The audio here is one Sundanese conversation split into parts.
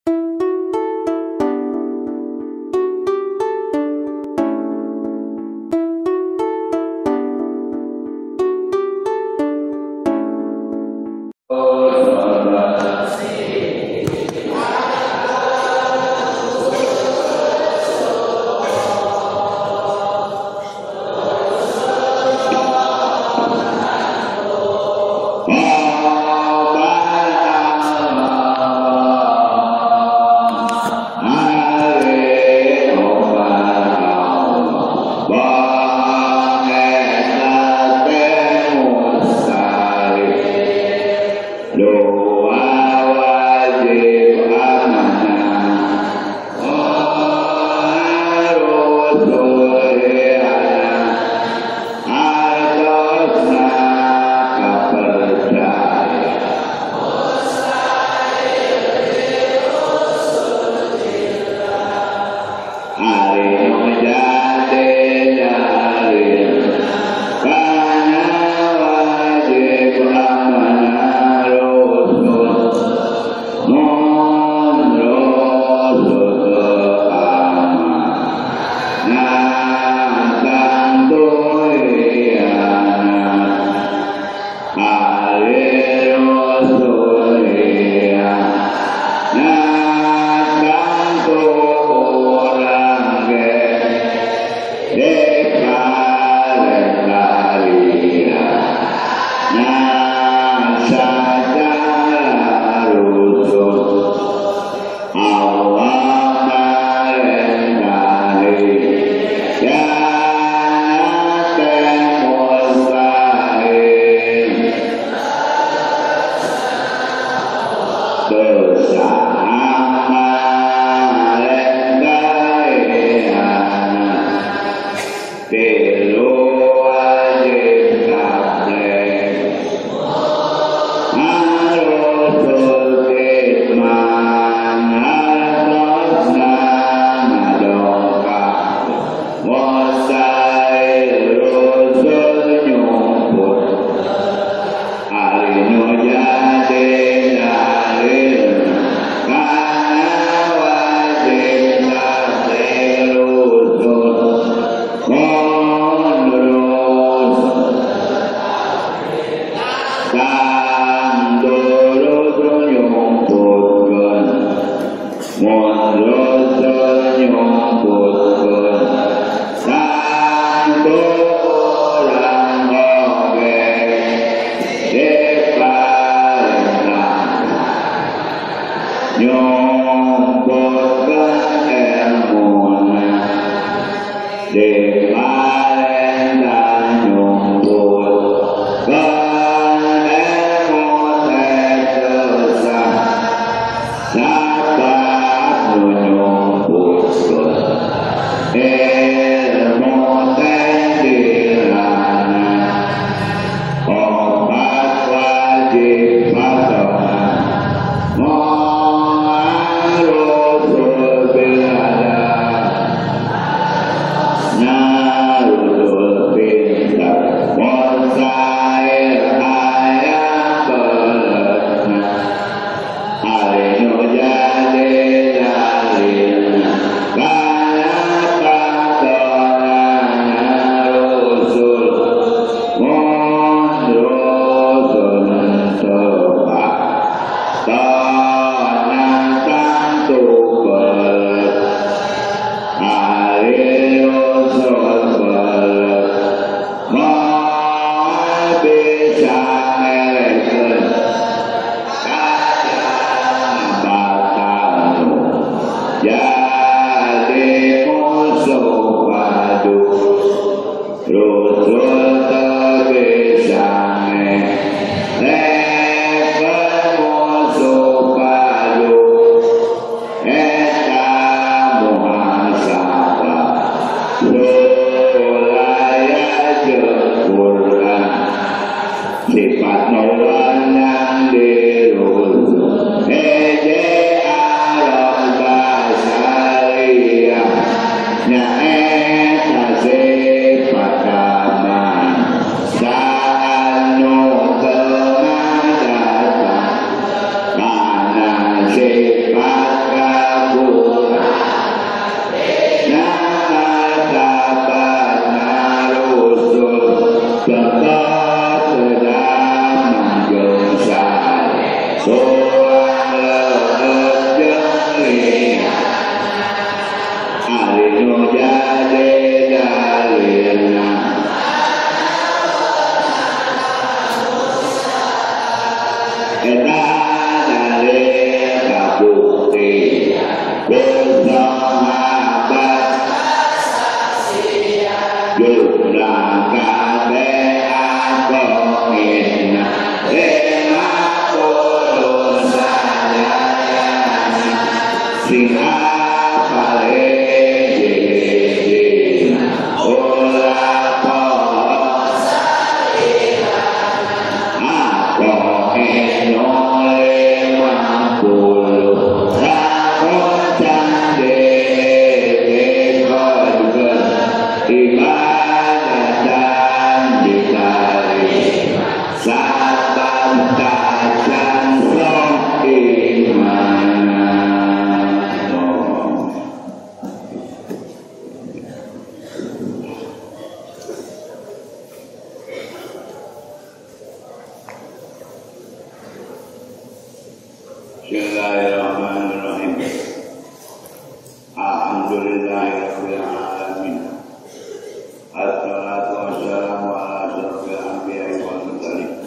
Bisa Sing apale ora Bismillahirrahmanirrahim. Alhamdulillahirabbil alamin. Assalatu wassalamu ala asyrafil anbiya'i wal mursalin.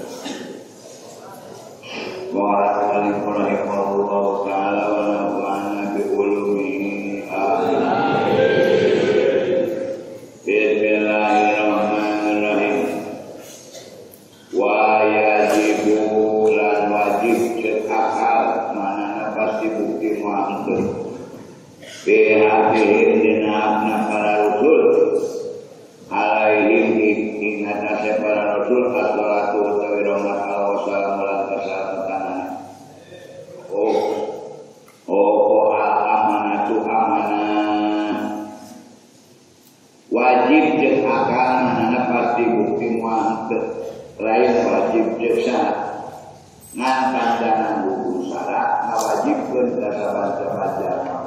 Wa ala alihi rahimahullahu ta'ala wa nafa'ana bi ulumihi. Amin. Bismillahirrahmanirrahim. Wa yajibu lan wajib cek akal manana pasti bukti mu'amtur bihadihim dina para rasul alaihim ing atase para rasul assalatu utawi rahmat Allah wassalamu lan keselamatan. Oh oh amanatu amanah wajib cek akal manana pasti bukti mu'amtur lain wajib cek syarat ngan pandangan buku syarat ngawajibkeun ka saban-saban jalma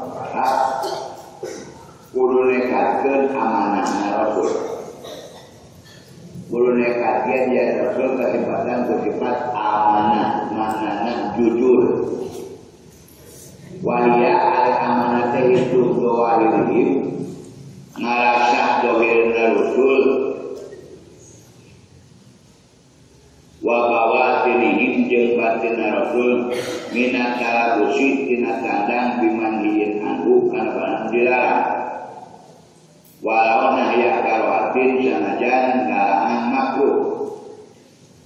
kudu nekatkeun amanahna rasul kudu nekatkeun ya rasul kasipatan bersifat amanah maknana jujur waliya al amanah teh itu doahirihim ngarasa dohirna rasul wa bawatinihim jeung batinna rasul minat talabusi tina tandang bimanhiyin anhu kana barang dilarang walau nahya karoatin sanajan larangan makruh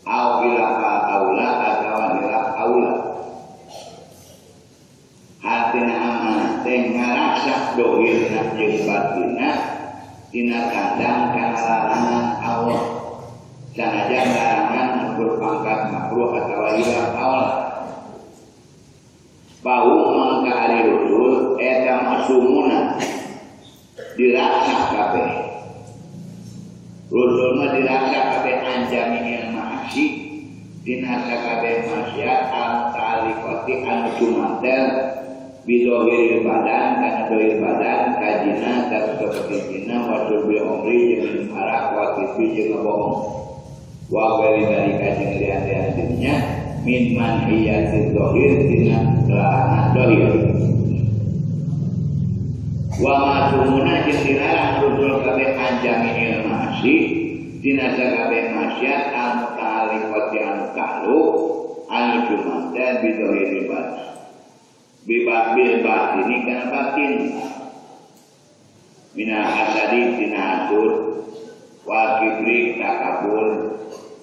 au khilaf aula atawa khilaf aula hartina amanah teh ngaraksa dohirna jeung batinna tina tandang kana larangan Allah sanajan larangan berpangkat makruh atau hilaf aula bau mangka ari rasul eta masumuna diraksa kabeh rasul mah diraksa kabeh anjamiil ma'asi dina sakabeh maksiat al ta'aliqati anu cumantel bidohiril badan kana dohir badan kajina seperti zina wa surbil umri jeung arak wa tipi jeung bohong wa ghairi dzalika jeung lian-lian dirinya min manhiyatiz zahir dina larangan zahir wa ma'sumuna jeung dilarang rusul kabeh anjamiil ma'asi dina sakabeh maksiat anu ta'aliqati anu ta'alluq anu cumantel bidzahiril batin bil batini kana batin minal hasadi tina hasud wa kibri takabur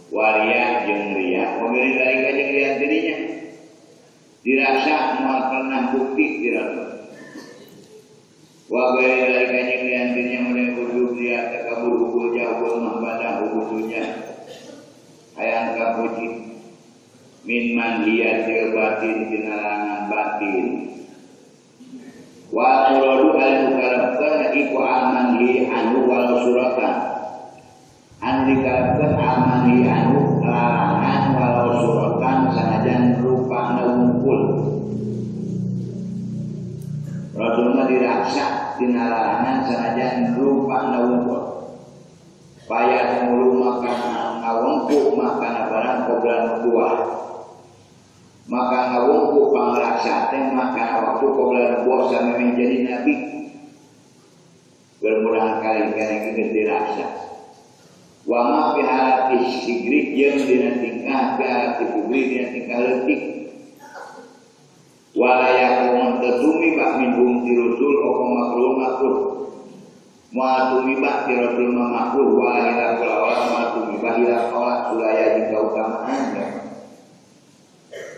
waria jeung ria wa ghairi dzalika jeung lian dirinya dirasa moal pernah bukti dirasa wa ghairi dzalika jeung lian dirinya mun ujub ria takabur hubul jahul mahbadah hubudunya hayang kapuji min manhiyatil batin dina larangan batin wa muradu al mukarabkan iku amanhi anu walau suratan anu dikarepkeun amanhi anu larangan walau suratan sanajan rupana wungkul Rasulullah diraksa dina larangan sanajan rupana wungkul payah mulu maka ngawengku makana barang qoblan nubuah maka ngawengku pangraksa teh maka waktu qoblan nubuah sampe menjadi nabi bermurang kali kana geus diraksa wa ma fi halati sigri jeung dina tingkah fi halati sigri dina tingkah leutik wala yakun tasumi bak minhum tirusul apa makruh makruh ma tumibah ti rasul makruh wa ila kula ma tumibah ila qala sulaya jeung kautamaan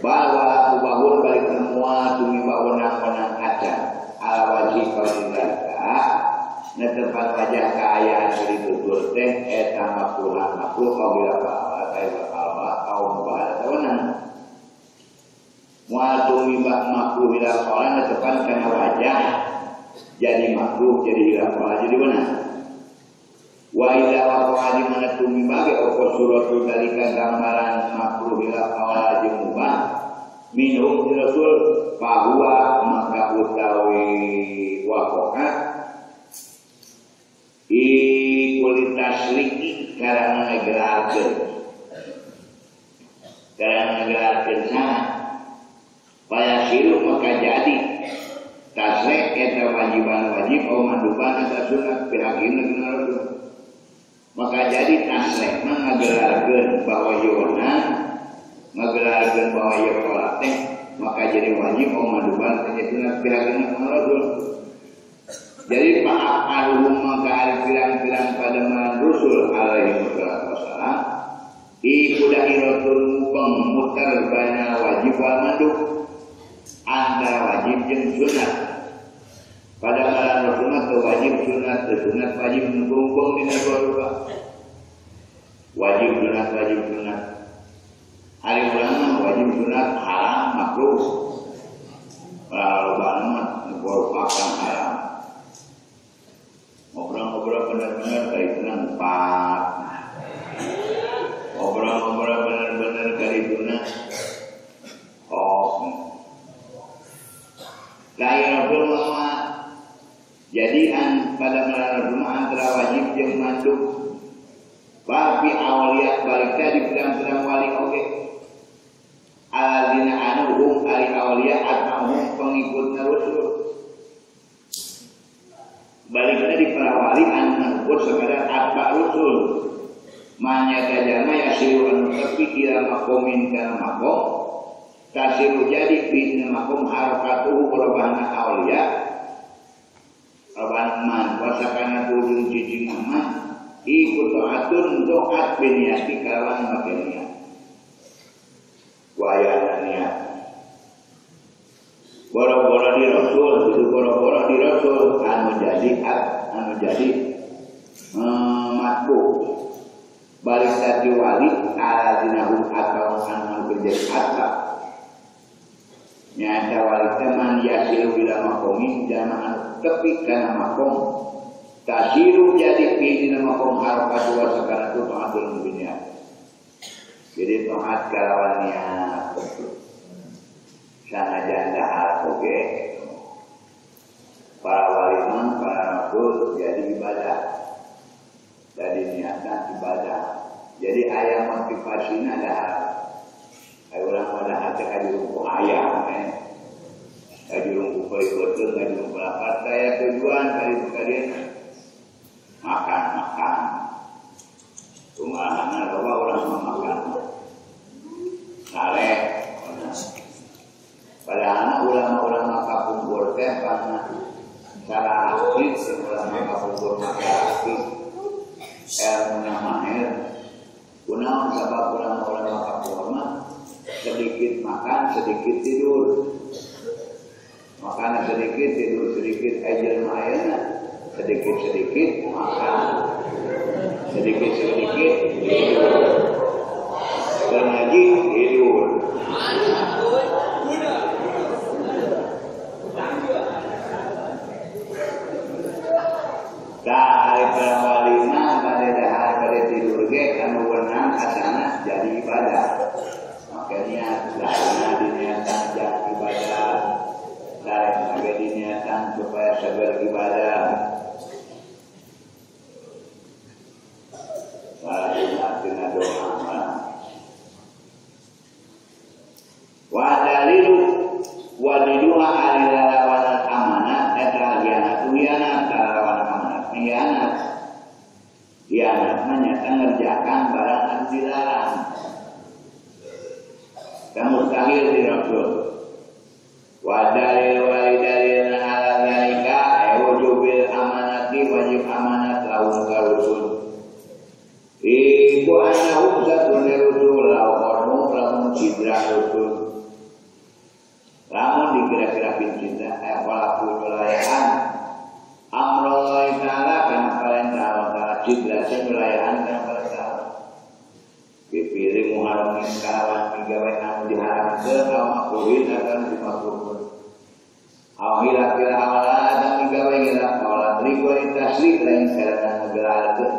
bal wala kubahun balik semua tumibah wenang-wenang acan wajhi qaulika netepan wajah kaayaan ditutur teh eta makruhan makruh qabila qala kaum mubah tawanan moal tumibah makruh ila qala netepan kana wajah jadi makruh jadi ila qala jadi wenang. Wa idza waqa'a di mana tumibah ge apa suratul dalika gambaran makruh ila qala jeung mubah minhum rasul bahwa maka utawi waqa'a ikulitas liki karena ngegelarkeun sana payasiru maka jadi tasrek eta wajiban wajib au manduban eta sunat pihak ieu rasul maka jadi tasrek mah ngagelarkeun bahwa yona ngagelarkeun bahwa ieu sholat teh maka jadi wajib au manduban eta sunat pihak ieu rasul. Jadi fa'aluhum maka ari pirang-pirang padamaran rusul alaihi wassalam iku dairatul mubang mutar baina wajib wal mandub antara wajib jeung sunat. Padamaran rasul mah teu wajib sunat, teu sunat wajib mungkung dina dua rupa. Wajib sunat wajib sunat. Ari urang mah wajib sunat haram makruh. Para mah merupakan haram. Ngobrol-ngobrol benar-benar kali itu empat. Ngobrol-ngobrol benar-benar kali itu oh. Lain Rasul jadi pada melarang rumah antara wajib jeung mandub. Tapi awliya balik tadi pirang-pirang wali oge. Alladzina anuhum ari awliya atmahum pengikutna Rasul. Baliknya di para wali anu ngukur sekadar atba rusul. Manyata jama yasiru anu tepi ila maqomin kana maqom tasiru jadi bi maqom harakatuhu robana aulia robana man wasakana tudung cicing man iku taatun doat biniati kalawan make niat wayana niat boro-boro di rasul itu boro-boro di rasul anu jadi anu jadi matbu balik tadi wali aladinahum atau anu kerja atba nyata wali teman yasiru bila makomin jama anu tepi kana makom tasiru jadi dina makom harokatu wa sakanatu ta'atul mubiniyat jadi taat kalawan niat sanajan dahar oge para wali mah para rasul jadi ibadah jadi niatan ibadah jadi aya motivasina dahar aya urang mah dahar teh kajurung ku hayam kajurung ku peureuteung kajurung ku lapar daya tujuan kali kadieu makan makan kumaha loba urang mah makan sare. Padahal ulama-ulama kapungkur teh karena cara akid ulama kapungkur maka akid ilmunya mahir kunaon sabab ulama-ulama kapungkur mah sedikit makan sedikit tidur makan sedikit tidur sedikit ajal ayeuna sedikit-sedikit makan sedikit-sedikit tidur ngaji tidur. Tah ari para wali mah bade dahar bade tidur ge anu wenang asana jadi ibadah. Makanya dahana diniatan jak ibadah. Sareng ge diniatan supaya seger ibadah. Salah tina doa mah. Wa dalilu wa diduha ari lalawanan amanat eta hianat hianat lalawanan amanat hianat hianat mah nyata ngerjakan barang anu dilarang dan mustahil di rasul wa dalil wa dalil ala zalika wujubil amanati wajib amanat lahum ka rusul iku annahum satun rusul law qarnu lamun cidra rusul lamun dikira-kira bin cinta walaku nyolayan Au hilaf ila awala atau migawe hilaf awala riwayat tasrik lain karena ngegelarkeun.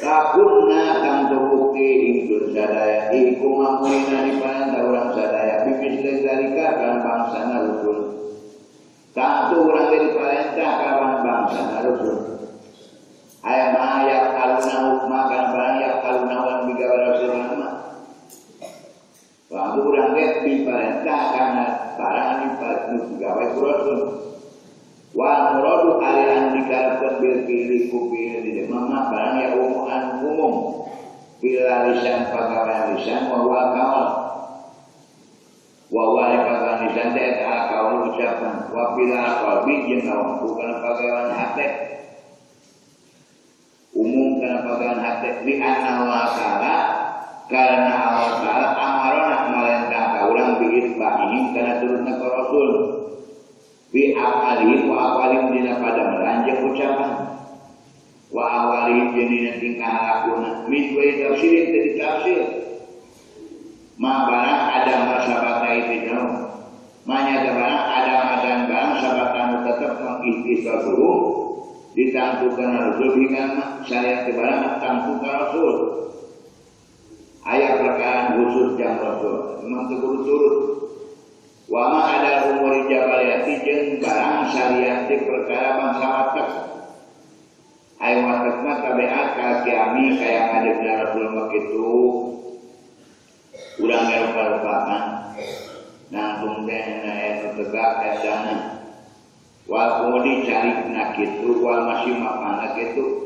Lakunna kang terbukti ingsun sadaya iku mamurina diparentah urang sadaya bimis zalika kana bangsana rusul. Tangtu urang ge diparentah kana bangsana rusul. Aya ma yak aluna hukma kana barang yak aluna wan migawe rasul mah. Tangtu urang ge diparentah kana barang anu digawe ku rasul. Wa muradu ari anu dikarepkeun bil fi'li ku fi'il di mah barang ya umum anu umum bila lisan pagawean lisan wa huwa qaul wa huwa pagawean lisan teh eta qaul ucapan wa bila qalbi jeung ngawangku kana pagawean hate umum kana pagawean hate li anna wa ta'ala karena Allah ta'ala amarona marentah ka urang bi itba'ihim kana turutna ka rasul bi aqalihim wa aqalihim dina pada melanjang ucapan wa awalihim dina tingkah lakuna min wa tafsirin tadi tafsir ma barang ada masabata itu jauh manya barang ada madan barang sabatan tetap mengikhtisasuhu ditangtukan rasul hingga syariat barang tangtukan rasul ayat perkara khusus jang rasul memang kudu turut. Wa ma ada umuri jabaliyati jeung barang syariat perkara bangsa watak. Ayo watak mah tabiat ka kiami kaya ngadegna Rasulullah kitu. Urang ngarupa-rupaan nangtung teh anu tegak edana. Wal kumudi carikna kitu, wal masih mapana kitu.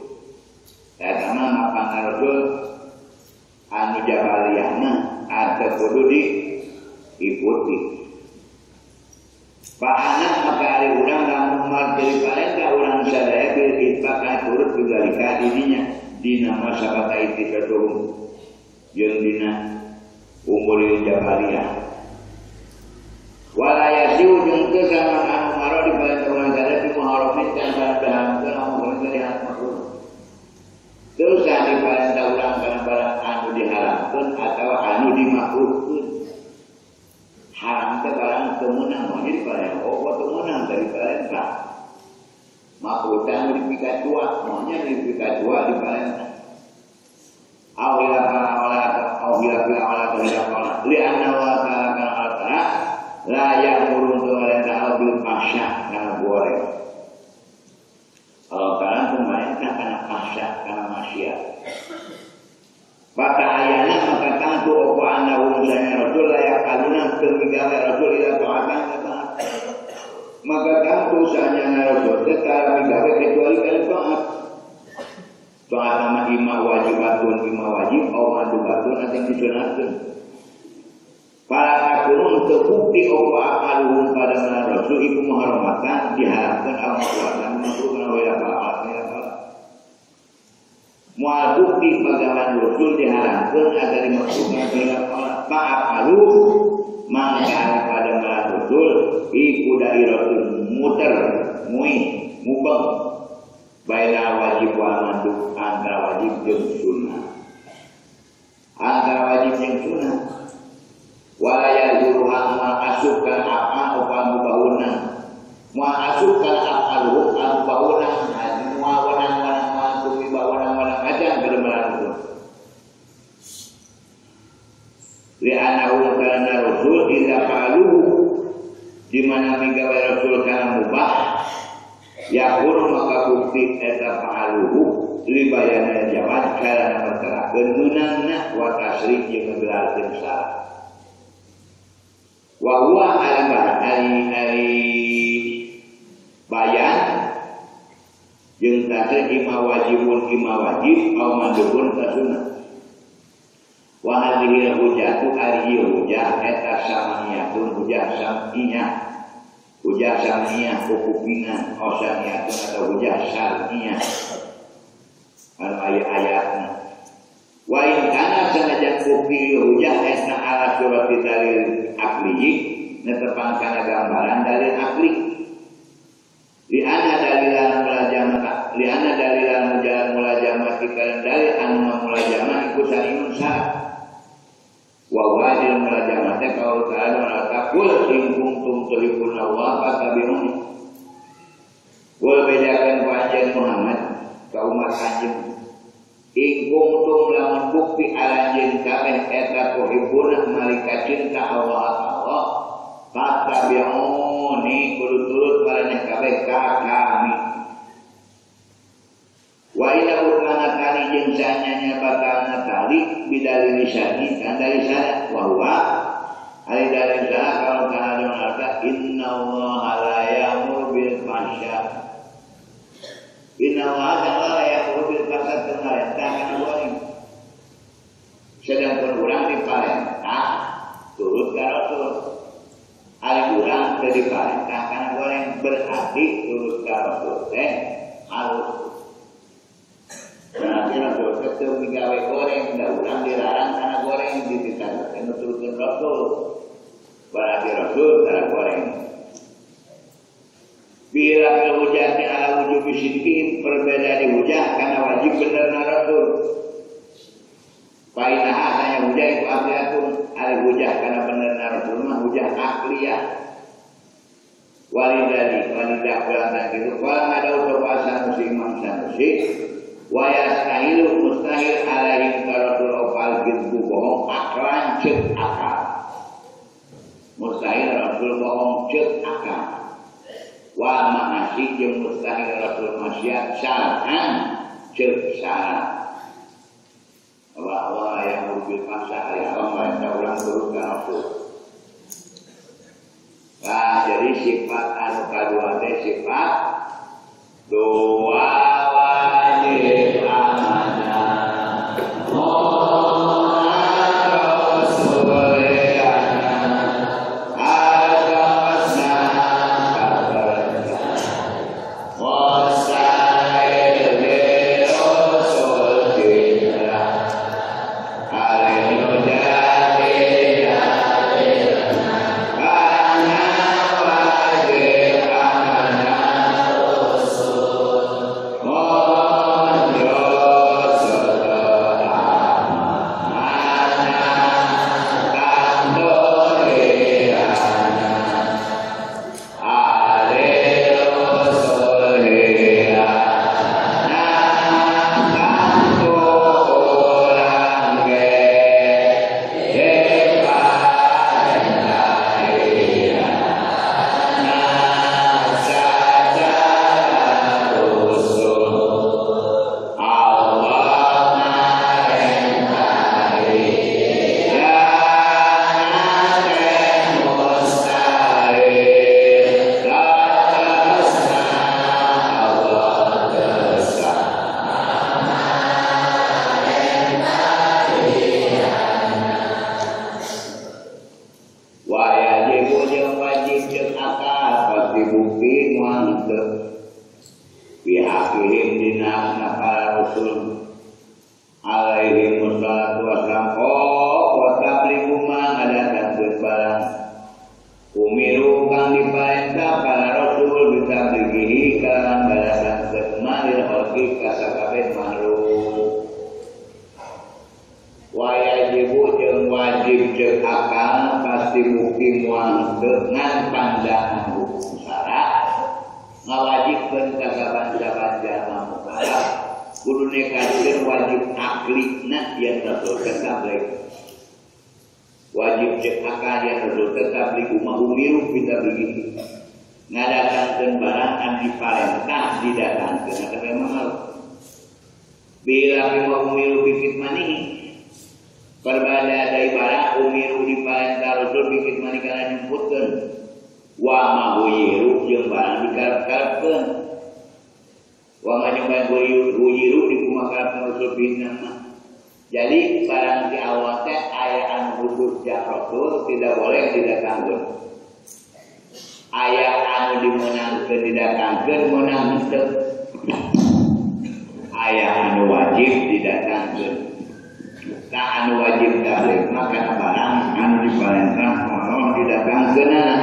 Eta mah mapana Rasul anu jabaliyahna ateu kudu diikuti. Pak anak maka ari urang lamun marteli parentah urang sadaya bil itbaq turut bidzalika dirinya dina masabata itibatuhum jeung dina umuril jabaliyah wala yasiu jeung teu sama anu maro di parentah urang sadaya bi muharramin kana barang diharamkeun anu dari makruh teu sah di parentah urang kana barang anu diharamkeun atawa anu dimakruhkeun. Haram teh barang teu meunang mah jadi parentah oh teu meunang dari parentah makruh teh anu dipikatua maunya dipikatua di parentah au ila awala au ila awala ila awala li anna wa ta'ala kana ta'ala la ya'muru marentah bil fahsya kana goreng Allah ta'ala pemerintah kana fahsya kana maksiat. Maka ayana maka tangtu opo anahu misalnya Rasul layak aluna temigawe Rasul ila ta'atan taat. Maka tangtu sanyana Rasul tetap migawe kecuali kana taat. Taat nama ima wajibatun ima wajib au mandubatun atau disunatkeun. Para takunun terbukti opo akaluhum pada mana Rasul iku muharramatan diharapkan au makruhatan makruhkan wa ila ta'at. Mual bukti pagawean Rasul diharamkeun agar dimaksudkan bila fa'alu mangka pada malah Rasul iku dairatul muter mui mubeng baina wajib wa mandub antara wajib jeung sunnah antara wajib jeung sunnah wala yazuruha ma asukan apa apa mubahuna ma asukan apalu mubahuna mual wanang-wanang wanang-wanang aja bermalam itu. Li'annahu kana rasul idza fa'aluhu di mana migawe rasul kana mubah yakun maka bukti eta fa'aluhu li bayanil jawaz kana mertelakeun meunangna wa tasrih jeung ngegelarkeun salah. Wa huwa al bayan jeung tasrih ima wajibun ima wajib au mandubun ka sunnah. Wa hadhihi hujjatu ari hujjah eta samaniyatun hujjah samiyah hujjah samiyah kukupingan osaniyatun atau hujjah syar'iyah anu aya ayatna. Wa in kana sanajan bukti hujjah eta ala surati dalil akli netepang kana gambaran dalil akli. Li anna dalilan mulajamah li anna dalilan mulajamah kana dalil anu mulajamah iku sariun syarat. Wa wajil mulajamah teh kaul ta'ala wa taqul in kuntum kuntum tuhibbuna Allah fattabi'uni. Kul bedakan ku anjeun Muhammad ka umat anjeun. In kuntum lamun bukti aranjeun kabeh eta tuhibbuna malika cinta Allah Allah fattabi'uni kudu turut maraneh kabeh ka kami. Wa ila utmana tali jeung sanyanya batalna tali bidalil syar'i kan dari sana wa huwa ari dalil sana kalau kana dongaka innallaha la ya'muru bil fahsya. Innallaha la ya'muru bil fahsya teu kana goreng. Sedangkan urang diparentah turut ka Rasul. Ari urang teu diparentah kana goreng berarti turut ka Rasul teh harus. Berarti Rasul teh migawe goreng, da urang dilarang kana goreng dititah teh nuturkeun Rasul. Berarti Rasul kana goreng. Bila hujahnya ala wujubi sidqihim perbedaan di hujah karena wajib benerna Rasul. Fainaha hanya hujah itu akliyatun al hujah karena benerna Rasul mah hujah akliyah. Walidali walidah kulantan gitu. Kalau ada usaha Sanusi Imam Sanusi wa yastahilu mustahil alaihim karatul opal gidbu bohong aklan cek akal. Mustahil Rasul bohong cek akal. Wa ma'asi jeung mustahil Rasul maksiat syar'an cek syarat. Allah yang bil fahsya ya Allah mereka ulang turut ka Rasul. Nah, jadi sifat anu kadua teh sifat dua wajib amanah. Jadi barang di awal teh aya anu khusus jak Rasul tidak boleh didatangkeun. Aya anu dimeunangkeun didatangkeun meunang henteu. Aya anu wajib didatangkeun. Ka anu wajib tabligh mah kana barang anu diparentah Allah didatangkeunana.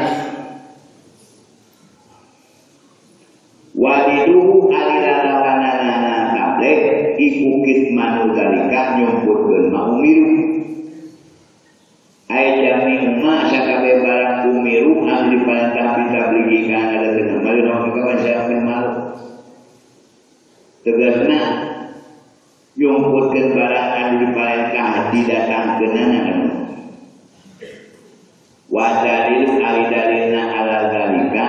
Waliduhu alilalawanana tabligh iku kitmanu zalika nyumputkeun ma umiru. Ai jami ma sakabeh barang umiru anu diparentah bitablighi kana ngadatangkeun bari ka masyarakat malu tegasna nyumputkeun barang anu diparentah didatangkeunana wa dalil ari dalilna ala zalika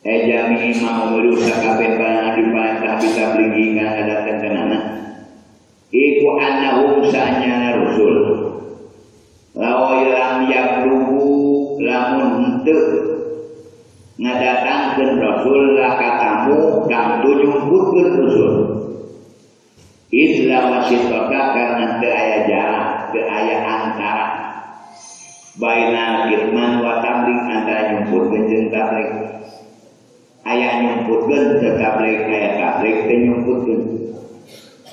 jami ma umiru sakabeh barang anu diparentah bitablighi kana ngadatangkeunana iku annahum sanyana rusul law lam yablugu lamun henteu ngadatangkeun rasul lah katamu kang nyumputkeun rasul isla wasitaka karena teu aya jarak teu aya antara baina kitman wa tabligh antara nyumputkeun jeung tabligh aya nyumputkeun teu tabligh aya tabligh teu nyumputkeun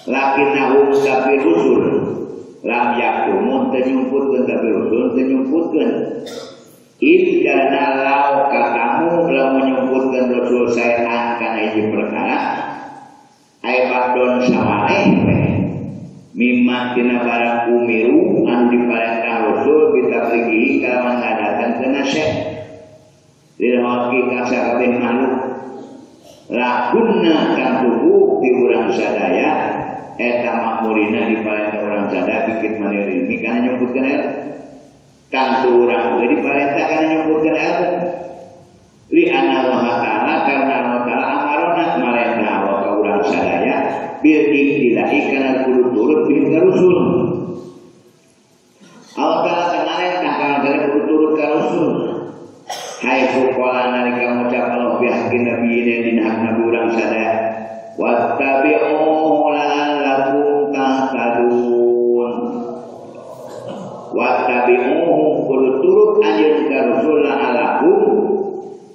lakinnahum tapi rusul lam yakumun teu nyumputkeun tapi rusul teu nyumputkeun idana lau katamu lamun nyumputkeun rasul saean kana hiji perkara aya badon sawaleh mimma tina barang umiru anu diparentah rasul bitablighi kalawan ngadatangkeun syekh lil haqi ka sakabeh makhluk lakunna kang di urang sadaya eta makmurina diparentah urang sadaya bikit manir ilmi kana nyumputkeun ilmu kang urang oge diparentah kana nyumputkeun ilmu li anna Allah ta'ala karena Allah ta'ala amarona marentah wa ka urang sadaya bil iktidai kana kudu turut bil ka rusul Allah ta'ala marentah kana kudu turut ka rusul hai qala nalika ngucap Allah bi haqqi nabiyina dina hak nabi urang sadaya wattabi'u la'allakum tahtadun wattabi'uhu kudu turut anjeun ka rasul la'allakum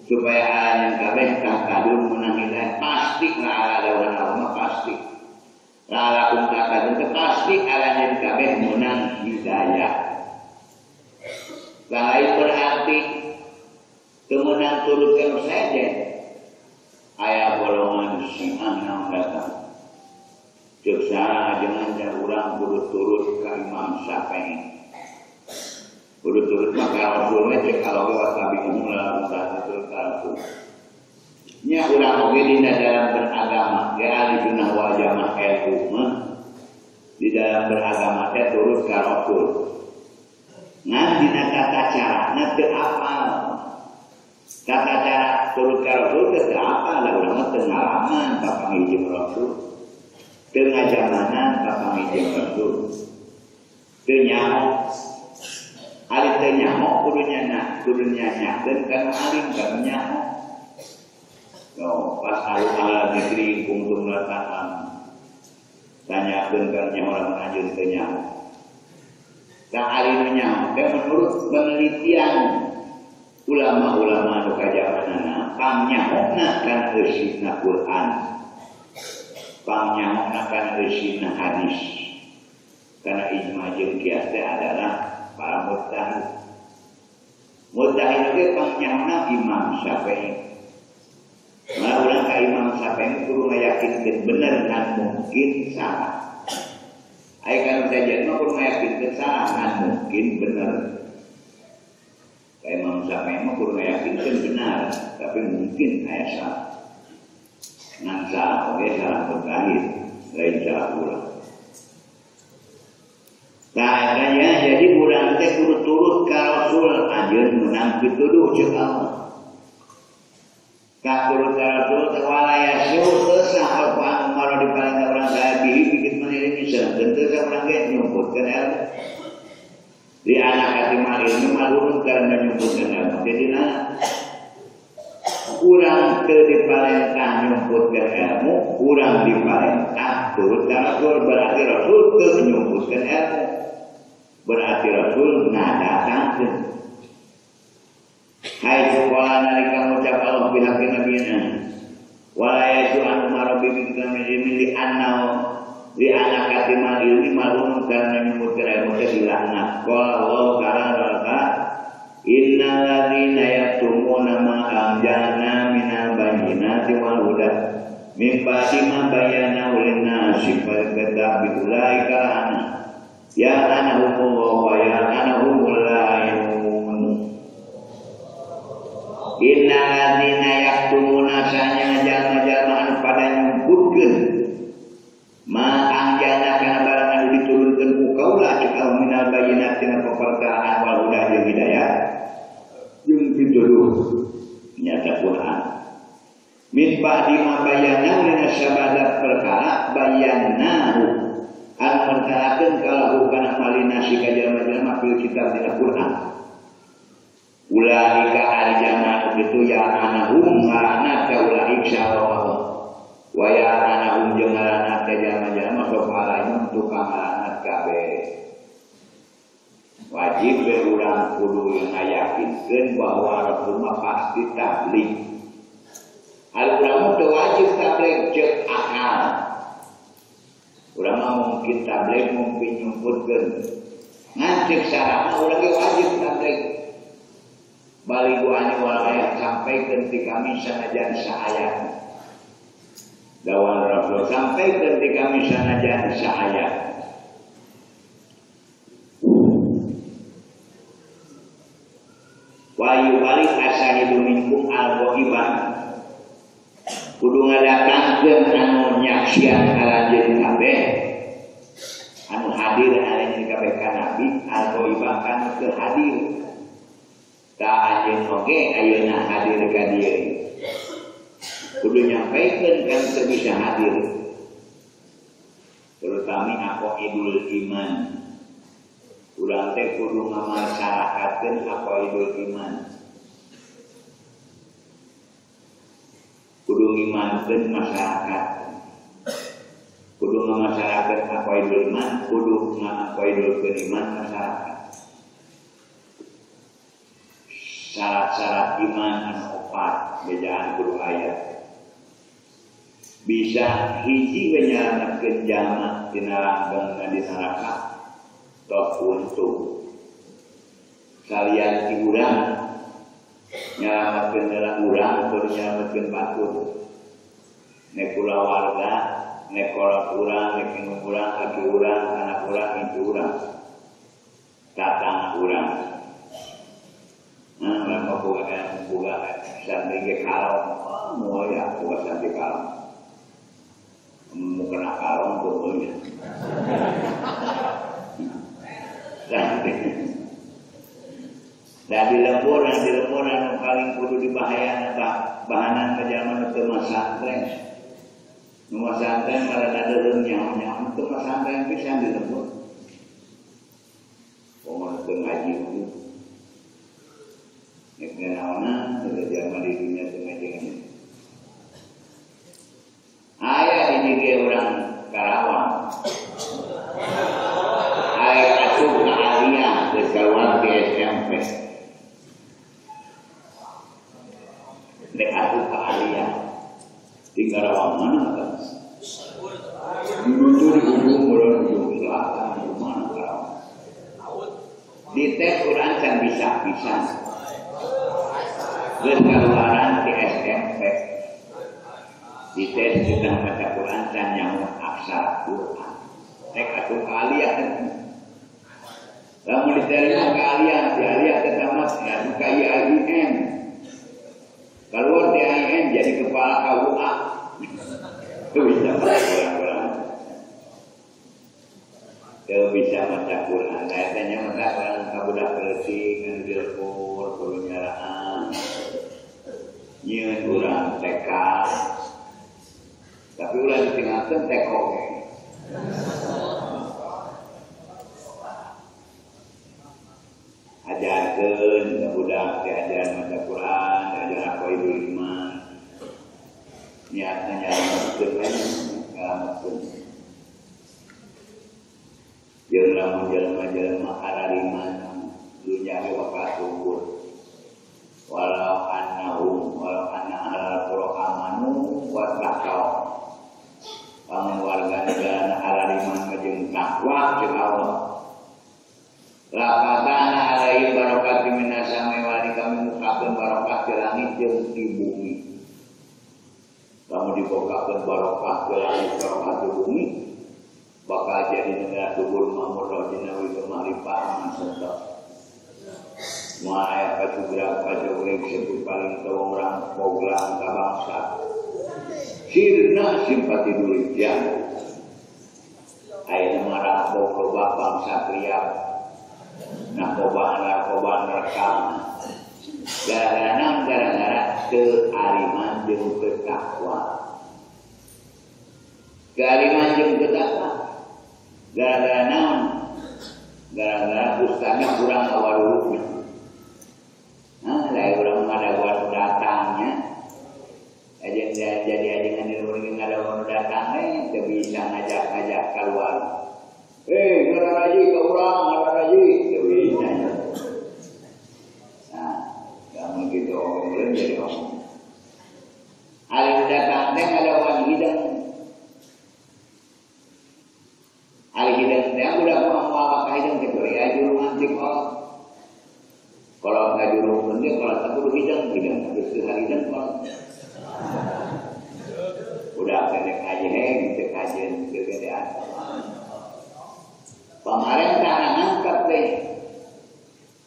supaya anjeun kabeh tahtadun menang hidayah pasti la'ala dawuhan Allah pasti la'allakum tahtadun teh pasti anjeun kabeh menang hidayah lain berarti kemenang turut ka saja aya golongan Syiah naon datang ceuk saha jangan urang kudu turut ka Imam Syafi'i kudu turut ka Rasul we cek kalau ge tabi umum lah turut ka Rasul nya urang oge dina dalam beragama ge ahli sunnah wal jamaah NU mah di dalam beragama teh turut ka Rasul ngan dina tata carana teu apal tata cara turut ka Rasul teh teu apal da urang mah teu ngalaman papanggih jeung Rasul teu ngajamanan papanggih jeung Rasul teu nyaho ari teu nyaho kudu nyana kudu nyanyakeun ka nu alim ka nu nyaho yo pas alu ala zikri kuntum la ta'lam tanyakeun ka nyaho lamun anjeun teu nyaho ka ari nu nyaho teh menurut penelitian ulama-ulama nu kajamanana pangnyaho'na kana eusina Quran pangnyaho'na kana eusina hadis karena ijma jeung kias teh adalah para mujtahid mujtahid oge pangnyaho'na Imam Syafi'i malah urang ka Imam Syafi'i kudu ngayakinkeun bener ngan mungkin salah aya kana saja mah kudu ngayakinkeun salah ngan mungkin bener Imam Syafi'i mah kudu ngayakinkeun benar, tapi mungkin aya salah. Ngan salah oge salah mujtahid, lain salah urang. Tah ya, jadi urang teh kudu turut ka Rasul anjeun meunang pituduh ceuk Allah. Ka turut ka Rasul teh wala yasu teu sah apa anu maro diparentah urang saya bihi bikit manilimi sedangkeun teu sah urang ge nyumputkeun ilmu. Di anak katimal ilmu malurun karena nyumputkeun ilmu. Jadi nah kurang teu diparentah nyumputkeun ilmu, kurang diparentah turut ka Rasul, berarti Rasul teu nyumputkeun ilmu. Berarti Rasul ngadatangkeun. Hai sekolah nalika ngucap Allah bihaqi nabiyina wala yasu anu marabi bi ilmi li anna li anak katimal ilmi malun karena nyumputkeun ilmu teh dilaknat. Qala Allah ta'ala innal ladzina yaktumuna ma anzalna minal bayyinati wal huda min ba'di ma bayyana lin-nasi fil kitabi ulaika ana ya anahumullah wa ya anahumul lainun. Innal ladzina yaktumuna sanya jalma-jalma anu pada nyumputkeun ma anjana kana barang anu diturunkeun ku kaula cek Allah minal bayyinati tina paperkaraan wal huda jeung hidayah jeung pituduh nyata Quran min ba'di ma bayyana lina sabada perkara bayyanahu anu mertalakeun kalau kana malina si ka jalma-jalma fil kitab dina Quran. Ulaika al-jamaah itu ya anahum ngalaknat ka ulaik sawah wa ya anahum jeung ngalaknat ka jalma-jalma sok alaihim tukang ngalaknat kabeh. Wajib we urang kudu ngayakinkeun bahwa Rasul mah pasti tabligh. Al urang teu wajib tabligh ceuk akal. Urang mah mungkin tabligh mungkin nyumputkeun. Ngan ceuk syaratna urang ge wajib tabligh. Baligu ani wal ayat sampaikan ti kami sanajan saayat. Dawan Rasul sampaikan ti kami sanajan saayat. Wa yubalik asahidu minkum al-ghaiban. Kudu ngadatangkeun anu nyaksian aranjeun kabeh. Anu hadir aranjeun kabeh ka Nabi al-ghaiban kana teu hadir. Ta anjeun oge ayeuna hadir ka dieu. Kudu nyampaikeun kan teu bisa hadir. Terutama aqaidul iman. Urang teh kudu ngamasyarakatkeun aqaidul iman. Kudu ngimankeun masyarakat. Kudu ngamasyarakatkeun aqaidul iman, kudu ngaqaidul iman masyarakat. Syarat-syarat iman anu opat bejaan kudu aya. Bisa hiji we nyalametkeun jalma tina langgengna di neraka tok untung. Salian ti urang nyalametkeun heula urang kudu nyalametkeun batur. Nek kulawarga, nek kolot urang, nek indung urang, laki urang, anak urang, incu urang, tatangga urang. Nah, lama boga boga santri ge kalong, oh, moal ya boga santri kalong. Mau kena kalong pokoknya. Nah di lembur anu paling kudu dibahayana bahanan ka jalma nu teu masantren. Nu masantren malah deureuh nyaho-nyaho teu masantren pisan di lembur. Pokona teu ngaji kudu. Nek naonan teu jalma di dunya teu ngaji. Aya di dieu urang Karawang. Aya asup ka aliyah geus kaluar di SMP. Nek asup ka aliyah di Karawang mana kan? Di ujung kulon ujung selatan di mana Karawang. Di tes urang can bisa pisan. Geus kaluaran di SMP. Di tes kita baca Quran dan nyaho aksara Quran. Nek atuh ka aliyah. Lamun diterima ka aliyah, di aliyah teh tamat asup ka IAIN. Keluar di IAIN jadi kepala KUA. Teu bisa baca Quran. Teu bisa maca Quran. Da eta nya maca Quran ka budak leutik anu di lembur kudu nyaraan. Nyieun urang TK. Tapi ulah ditinggalkeun teko. Ajarkeun ka budak diajaran maca Quran, diajaran aqaidul iman. Niatna nyalametkeun we, nyalametkeun. Jeung lamun jelema-jelema arariman dunya ge bakal subur. Walau annahum walau anna ahlal qura amanu wa taqau. Lamun warga negara arariman jeung takwa jeung Allah. Laqatana alaihim barokati minas samai wal ardi, kami mukakeun barokah di langit jeung di bumi. Lamun dibukakeun barokah di langit barokah di bumi bakal jadi negara subur makmur jinawi gemah ripah aman sentok. Moal aya pacugrak pacugrek sebut paling tawong rampoglang ka bangsa. Sirna simpati durijan. Ayeuna mah rampok loba bangsa pria. Narkoba rekam. Gara-gara naon? Gara-gara teu ariman jeung teu takwa. Teu ariman jeung teu takwa. Gara-gara naon? Gara-gara ustazna kurang ngawarurukna. Nah, lain urang ngadaguan datangnya. Aja jadi ajengan di luar ngadaguan datang teu bisa ngajak-ngajak keluar. Ngaran haji ka urang, ngaran haji teu bisa. Nah, lamun kitu omong jadi omong. Ari datang teh ngadaguan hidang. Ari hidang teh udah moal ka hidang teh kudu aya jurungan ti kolot. Kalau ngajurungkeun ge kolot teh kudu hidang, hidang geus teu hidang kolot. Udah kene kaji heng teu kajian teu gedean. Pamarentah ngangkat teh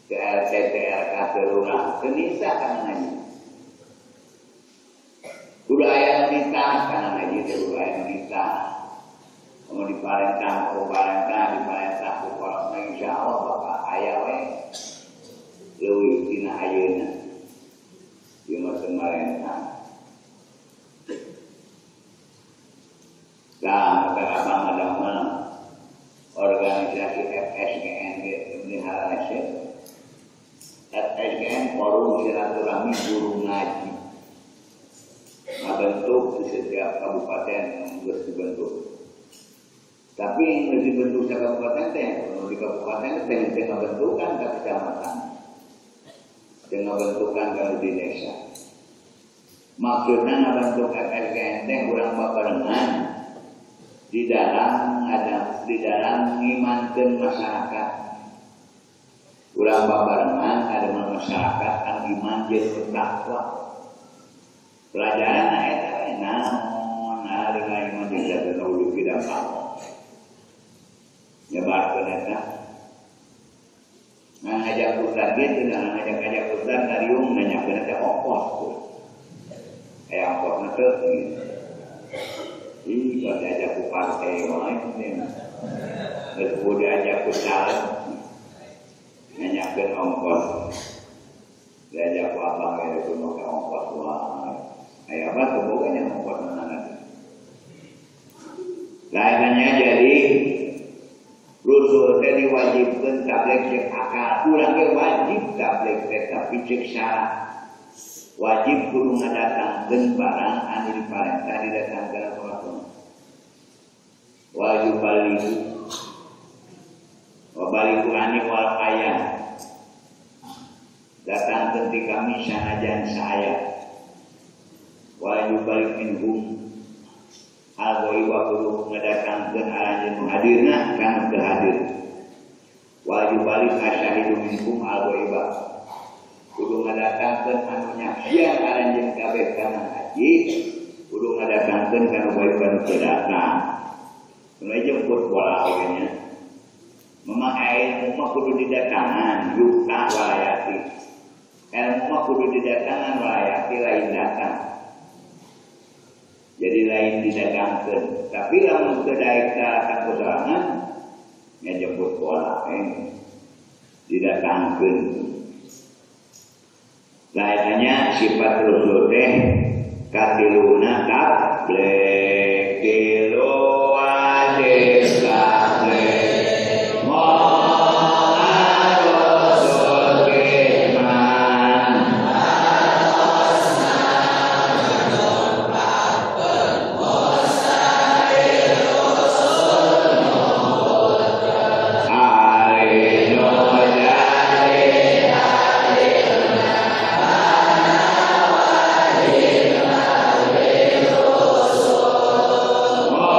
ke RT TRK kelurahan teu nisa kana ngaji. Kudu aya nu nitah kana ngaji teh kudu aya nu nitah. Mun diparentah ku parentah diparentah ku kolotna insyaallah bakal aya we leuwih tina ayeuna. Ieu mah teu marentah. Nah, maka abang ngadamel organisasi FSGN ge melihara resep. FSGN Forum Silaturahmi Guru Ngaji. Ngabentuk di setiap kabupaten yang geus dibentuk. Tapi yang geus dibentuk sa kabupaten teh, di kabupaten teh teu ngabentukan ka kecamatan. Teu ngabentukan ka di desa. Maksudna ngabentuk FSGN teh urang babarengan di dalam ada di dalam ngimankeun masyarakat. Urang babarengan ada masyarakat anu iman jeung takwa. Pelajaran eta we naon ari iman jeung takwa ulah tidak apa. Nyebarkeun eta. Nah ngajak ustaz ge teu ngajak-ngajak ustaz ngariung nanyakeun eta ongkos tuh. Aya ongkosna teu gitu. Ih, kalau diajak ke partai wae ini. Geus diajak ku caleg nanyakeun ongkos. Diajak ku abang ge teu make ongkos wae. Aya abah teu boga nya ongkos mana. Lainnya jadi rusul teh diwajibkeun tabligh jeung akal. Urang ge wajib tabligh teh tapi ceuk syarat. Wajib kudu ngadatangkeun barang anu diparentah didatangkeun ku Allah. Wajib baliku. Wa baliku ani wal ayah. Datangkeun ti kami sanajan saaya. Wajib balik minhum. Al-ghaiba kudu ngadatangkeun aranjeun nu hadirna kana teu hadir. Wajib balik asyahidu minkum al-ghaiba. Kudu ngadatangkeun anu nyaksian aranjeun kabeh kana haji, kudu ngadatangkeun kana gaib anu teu datang. Mulai jemput bola oge nya. Memang ilmu mah kudu didatangan, yukta walayati. Ilmu mah kudu didatangan walayati lain datang. Jadi lain didatangkeun. Tapi lamun teu daek datang ku sorangan nya jemput bola didatangkeun. Lainnya sifat rusul teh katiluna tabligh tilu wajib tabligh rasul iman Oh.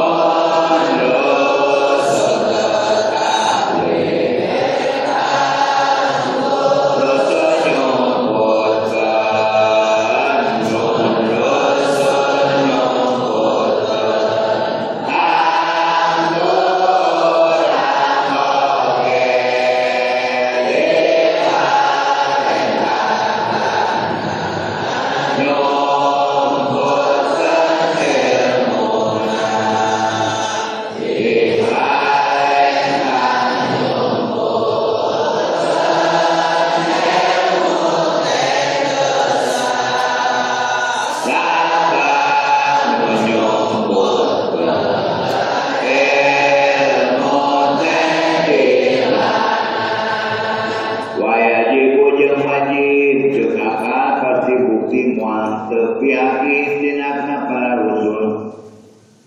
kabukti moal teu pihak dinakna para rusul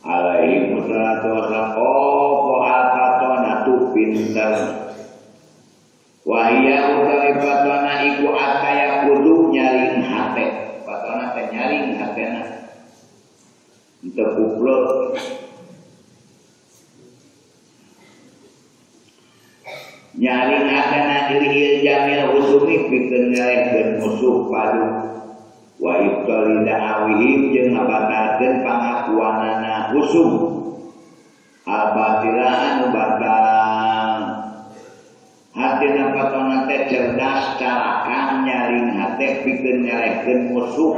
alaihi wassalatu wassalam opo al-fatona tu pinter wahia utawi fatona iku ataya kudu nyaring hate fatona teh nyaring hatena teu kupluk nyaring hatena ilhil jamil usumi pikeun ngelehkeun musuh padu wa ibtali da'awihim jeung ngabatalkeun pangakuanana usum al-batila anu batal hatina patona teh cerdas carakan nyaring hate pikeun ngelehkeun musuh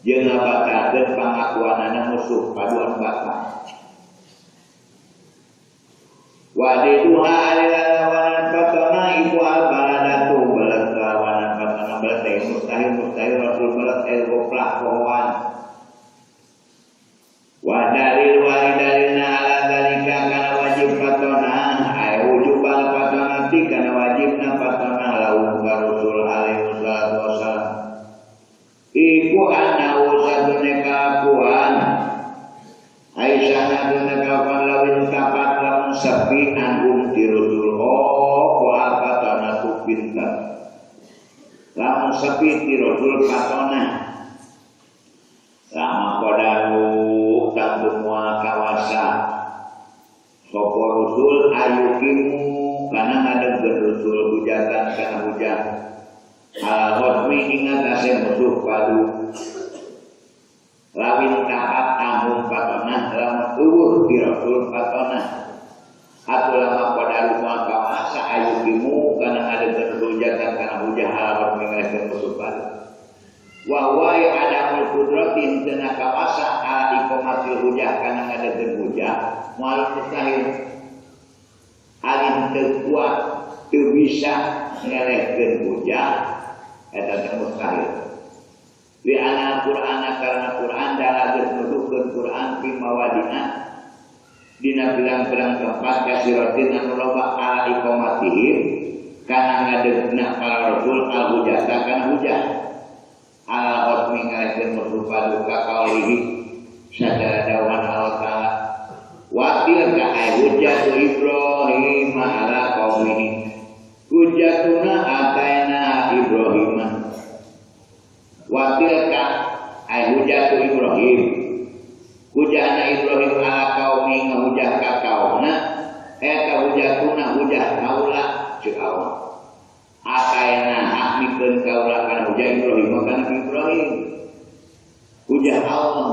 jeung ngabatalkeun pangakuanana musuh padu anu batal wa diduha alil patona ibu al-baladatu balat lawanan patona balat teh mustahil mustahil rasul balat el goplak pohoan wa dalil walidalina ala dalika kana wajib patona ay wujubal patona ti kana wajibna patona lahum ka rasul alaihi wassalatu wassalam iku annahu satune kalakuan Aisyah natune kalakuan lawin tapat lamun sepi anhum ti rasul oh patona tu pinter lamun sepi ti rasul patona lama kodaru tantu moal kawasa sapa rasul ayukimu kana ngadegkeun rasul hujatan kana hujah al hotmi ingat ase musuh padu lawin taat amum patona lamun eueuh ti rasul patona atuh lama kodaru moal kawasa ayukimu kana ngadegkeun hujatan kana hujah al hotmi ngadegkeun musuh padu wa huwa adamul qudrati teu kawasa ala iqamatil hujah kana ngadegkeun hujah moal mustahil alin teu kuat teu bisa ngelehkeun hujah eta teh mustahil li anna Qur'ana karena Qur'an dalageus nuduhkeun Qur'an fi mawadina dina pirang-pirang tempat kasiratin anu loba ala iqamatihim kana ngadegna para rasul al hujata kana hujah ala hotmi ngalehkeun musuh padu ka kaulihi sacara dawan Allah Ta'ala wa tilka ay hujjatu Ibrahim ala qaumihi hujjatuna ataina Ibrahim wa tilka ay hujjatu Ibrahim hujjana Ibrahim ala qaumi ngahujah ka kaumna eta hujjatuna hujjah kaula ceuk Allah ataina hak mikeun kaula kana hujjah Ibrahim kana Ibrahim hujjah Allah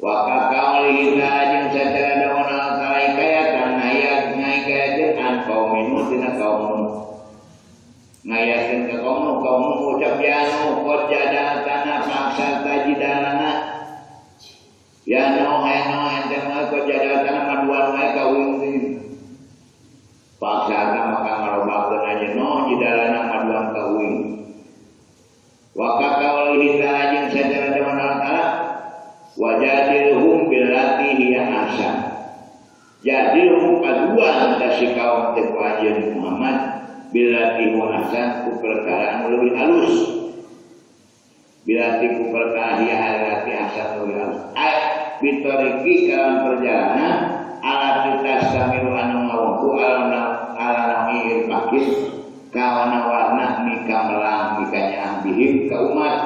wa ka qaulihi ta'ala jeung sacara dawan Allah ta'ala hikayatan ngayakeun an qaum Nuh dina kaum Nuh ngayakeun ka kaum Nuh kaum Nuh ucap ya Nuh qad jadaltana paksa tajidalana ya Nuh ya Nuh ente mah qad jadaltana maduan wae ka uing paksa maka ngarobakeun aja Nuh jidalana maduan ka uing wa ka qaulihi ta'ala jeung sacara dawan Allah ta'ala wajadilhum billati hiya ahsan jadilhum paduan ka si kaum teh ku anjeun Muhammad billati huwa ahsan ku perkara anu leuwih halus billati ku perkara hiya allati ahsan leuwih halus ay bitariki kalam perjalanan ala tasamiru anu ngawengku ala nawi irfakis kawana warna mika melang mikanya bihim ka umat.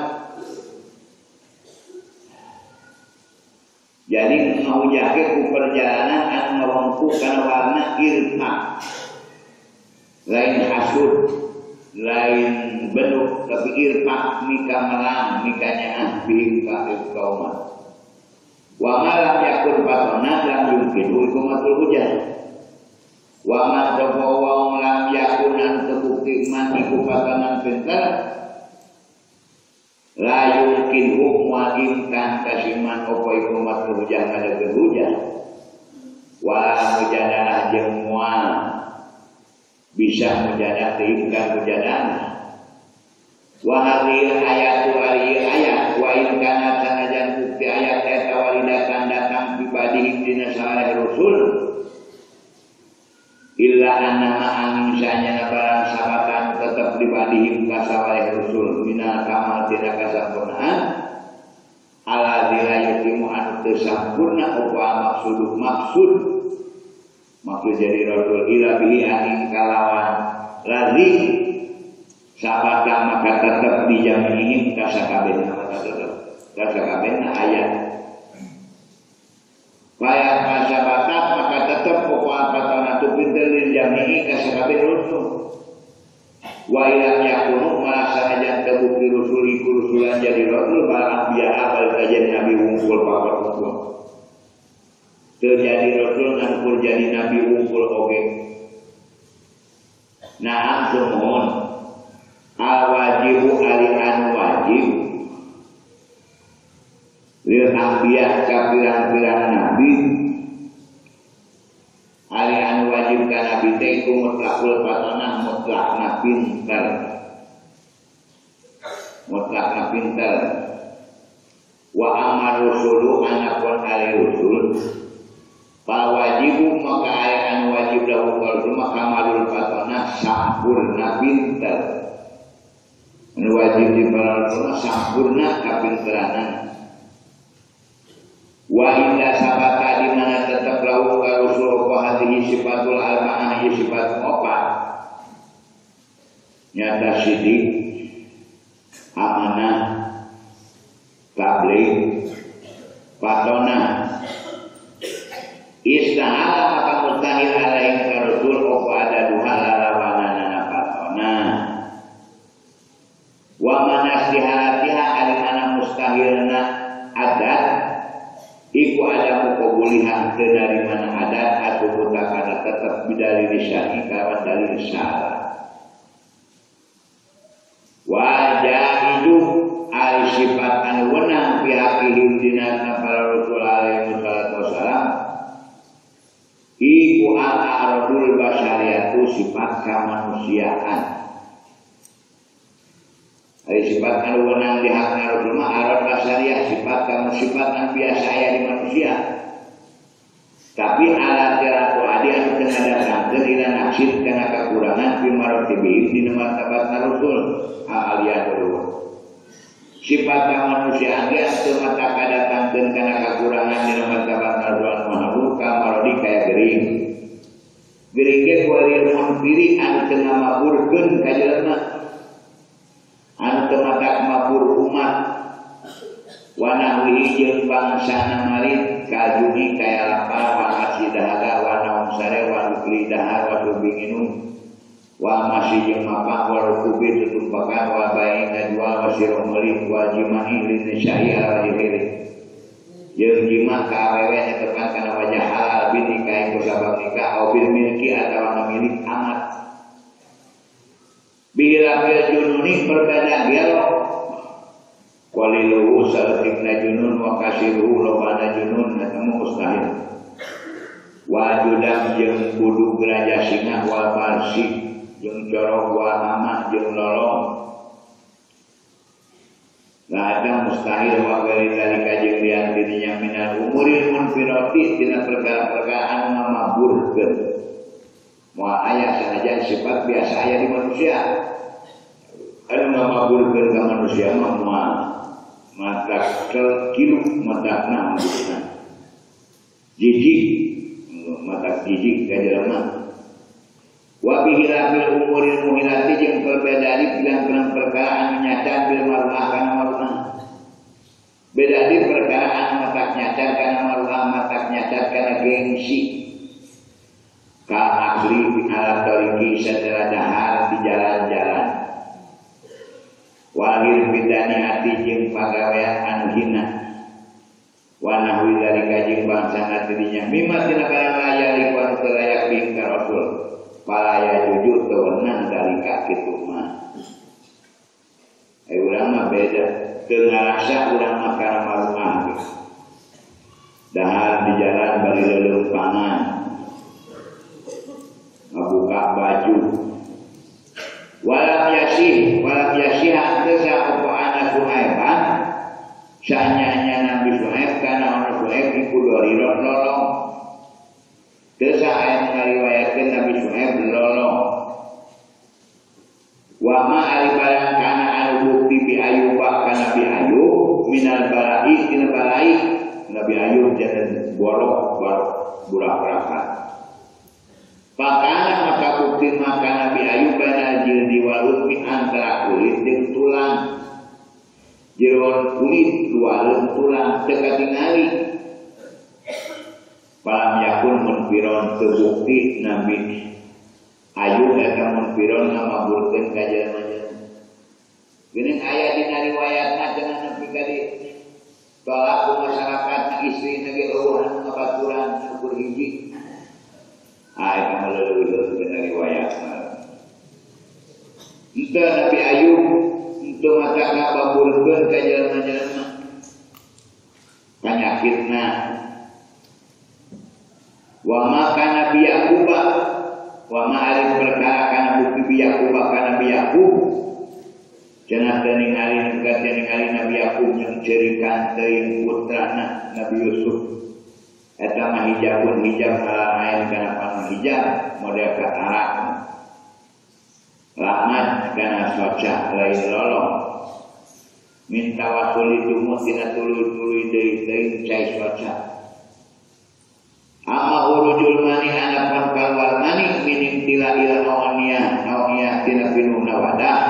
Jadi ngahujahke ku perjalanan anu ngawengku kana warna irfak lain hasud lain benuk tapi irfak mika melang mikanya bihim ka umat. Wa ma lam yakun fatona lam yumkinu iqamatul hujah. Wa man sapa wong lam yakun anu tebukti man iku fatonan pinter la yumkinu mual imkan kasiman apa iqamatul hujah ngadegkeun hujah. Wa mujadalah jeung moal bisa mujadah teu imkan mujadalah. Wa hadhil ayatu ari ayat wa in kana sanajan bukti ayat eta walidatan datang pribadi dina saleh rasul illa annama angin sanyana barang sabatan tetep pribadi ka saleh rasul minal kamal kalawan tina kasampurnaan ala dilayutimu anu teu sampurna apa maksud maksud maksud jadi rasul ila bihi angin kalawan ladzi sabata maka tetep dijamihim kasakabehna maka tetep kasakabehna ayat kaya kasabata maka tetep apa patona tu pinter dijamihi kasakabeh rasul wa ilam yakunu malah sanajan tebukti rusuli kurusulan jadi rasul bal anbiya bal jadi nabi wungkul papat wungkul terjadi rasul ngan jadi nabi wungkul oge naam sumuhun al wajibu ali anu wajib lil anbiya ka pirang-pirang nabi ali anu wajib ka nabi teh iku mutlakul fatonah mutlakna pinter mutlakna pinter wa amar rusulu anapun ali rusul fa wajibu maka aya anu wajib lahu kalul maka kamalul fatonah sampurna pinter anu wajib di para rasul sampurna kapinteranan wa inda sabata di mana tetap lahu ka rusul apa hadhihi sifatul arba'ah sifat opat nyata sidik amanah tabligh fatonah istahala maka mustahil alaihim ka rusul apa ada duha lalawanana fatonah wa manastihalatiha alimana mustahilna adat iku ada mukobulihan ke dari mana adat atau kutakana tetap bidalil syar'i kawan dalil syara wajah itu al sifat anu wenang pihakihim dina para rasul alaihi wassalatu wassalam iku al a'radul basyariyatu sifat kemanusiaan. Ari sifat anu wenang di hakna rasul mah arad basyariah sifat kamu sifat anu biasa aya di manusia. Tapi ala tiratu adi anu teu ngadatangkeun ila naksin kana kakurangan fi maratibihim dina martabatna rasul al-aliyah. Sifat kemanusiaan ge teu mata kadatangkeun kana kakurangan dina martabatna rasul anu kamarodi kaya gering. Gering ge kualil munfiri anu teu ngamaburkeun ka jelema. Anu teu matak mabur umat wanahwihi jeung bangsana marit kajuni kaya lapar wa asi dahaga wa naum sare wa nukli dahar wa tubinginum wa masih jeung mapah wa rukubi tutumpakan wa bayi ngajual wa siroh meuli wa jima'i linisya'i ala wajhiri jeung jima ka awewe netepan kana wajah halal bin nikah ku sabab nikah au bil milki atawa ngamilik amat bila fil jununi berbeda gelo waliluhu saeutikna junun wa kasiruhu lobana junun eta mustahil wajudam jeung kudu geraja singa wal barsi jeung corong wal amah jeung lolong ada mustahil wa ghairi zalika jeung lian dirinya minal umuril munfirati tina perkara-perkara anu ngamaburkeun moal aya sanajan sifat biasa aya di manusia anu ngamaburkeun ka manusia mah moal matak kilu matakna maksudna jijik matak jijik ka jelema wa bihi lafil umuril muhilati jeung perbedaan pirang-pirang perkara anu nyacar bil maruah kana maruah beda di perkara anu matak nyacar kana maruah matak nyacar kana gengsi ka akli ala tariqi satera dahar di jalan-jalan wahir bidani hati jeung pagawean anu hina wa nahwi zalika jeung bangsana dirinya mimma tina kana layak anu teu layak bing ka rasul palaya jujur teu wenang dalika kitu mah urang mah beda teu ngarasa urang mah kana maruah dahar di jalan bari leuleumpangan ngabuka baju walam yasih teu saopo ana Suhaiban sanyanya Nabi Suhaib kana ana Suhaib iku doriro lolong teu sae ngariwayatkeun Nabi Suhaib lolong wa ma ari barang kana anu bukti bi Ayuba minal balai tina balai Nabi Ayub jangan borok burak-burakan. Pakana maka bukti maka Nabi Ayub bainal jildi wal utmi antara kulit jeung tulang. Jeroan kulit luareun tulang teu katingali. Palam yakun munfiron teu bukti Nabi Ayub eta munfiron ngamaburkeun ka jelema-jelema. Geuning aya dina riwayatna cenah nepi ka di tolak ku masyarakat istrina ge eueuh anu ngabaturan ukur hiji. Ah eta mah leuwih dina riwayatna. Henteu Nabi Ayub henteu mata ngababurkeun ka jelema-jelema panyakitna. Wa ma kana bi Yaqub wa ma ari perkara kana bukti bi Yaqub kana bi Yaqub cenah teu ningali Nabi Yaqub jeung ceurikan teuing putrana Nabi Yusuf eta mah hijabun hijab ala ain kana panon hijab model katara rahmat kana soca lain lolong minta wasuli dumu tina tuluy-tuluy deui teuing cai soca. Amma urujul mani anapun kalwar mani minim tila ila awania awania tina pinuhna wadah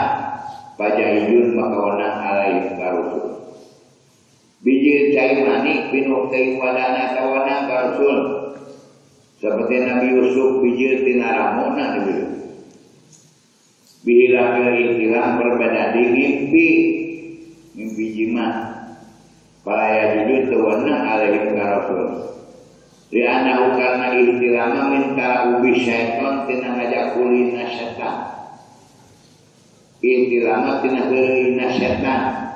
pajaijun maka wenang alaihim karusul. Bijil cai mani pinuh teuing wadana kawenang karusul. Seperti Nabi Yusuf bijil tina ramona Nabi Yusuf. Bila istilah berbeda di mimpi mimpi jima. Para jujur teu wenang alaihim karusul. Li'annahu karena ihtilama minta ubi syaiton tina ngajak kulina syaitan. Ihtilama tina heureuina syaitan.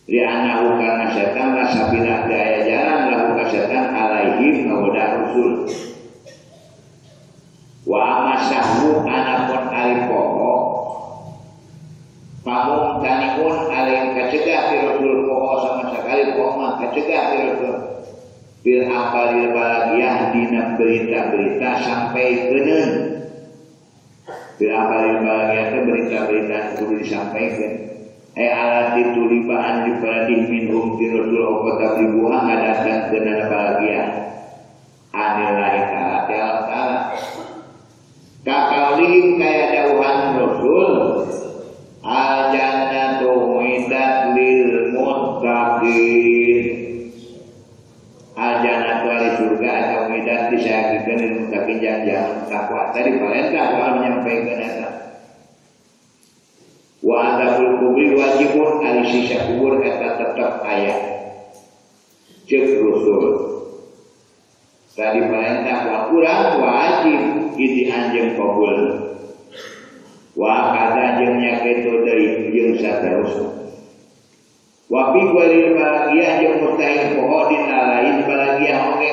Li'annahu karena syaitan la sabila teu aya jalan lahu ka syaitan alaihim ngagoda rusul. Wa amasahmu anapun ari poho pamung taniun alaihim kacegah ti rasul poho sama sekali poho mah kacegah ti rasul. Bil abalil balagiyah dina berita-berita sampai keuneun. Bil abalil balagiyah teh berita-berita kudu disampaikan. Alat ditulibaan diperadih minhum ti rasul apa tablibuha ngadatangkeun balagiyah. Anillahi ta'ala ti Allah ta'ala. Kakaulihim kaya dawuhan rasul al jannatu uiddat lil muttaqin. Al-jannatu ari surga atau midat disayakikeun lil muttaqin jangan takwa. Tadi perintah kalau menyampaikan eta. Wa adzabul kubri wajibun ari siksa kubur eta tetep aya. Ceuk rasul. Tadi perintah wa kurang wajib idi anjeun kabul. Wa kada jeung nya kitu deui jeung saterusna. Wa fi walil balagiyah jeung mustahil poho dina lain balagiyah oge.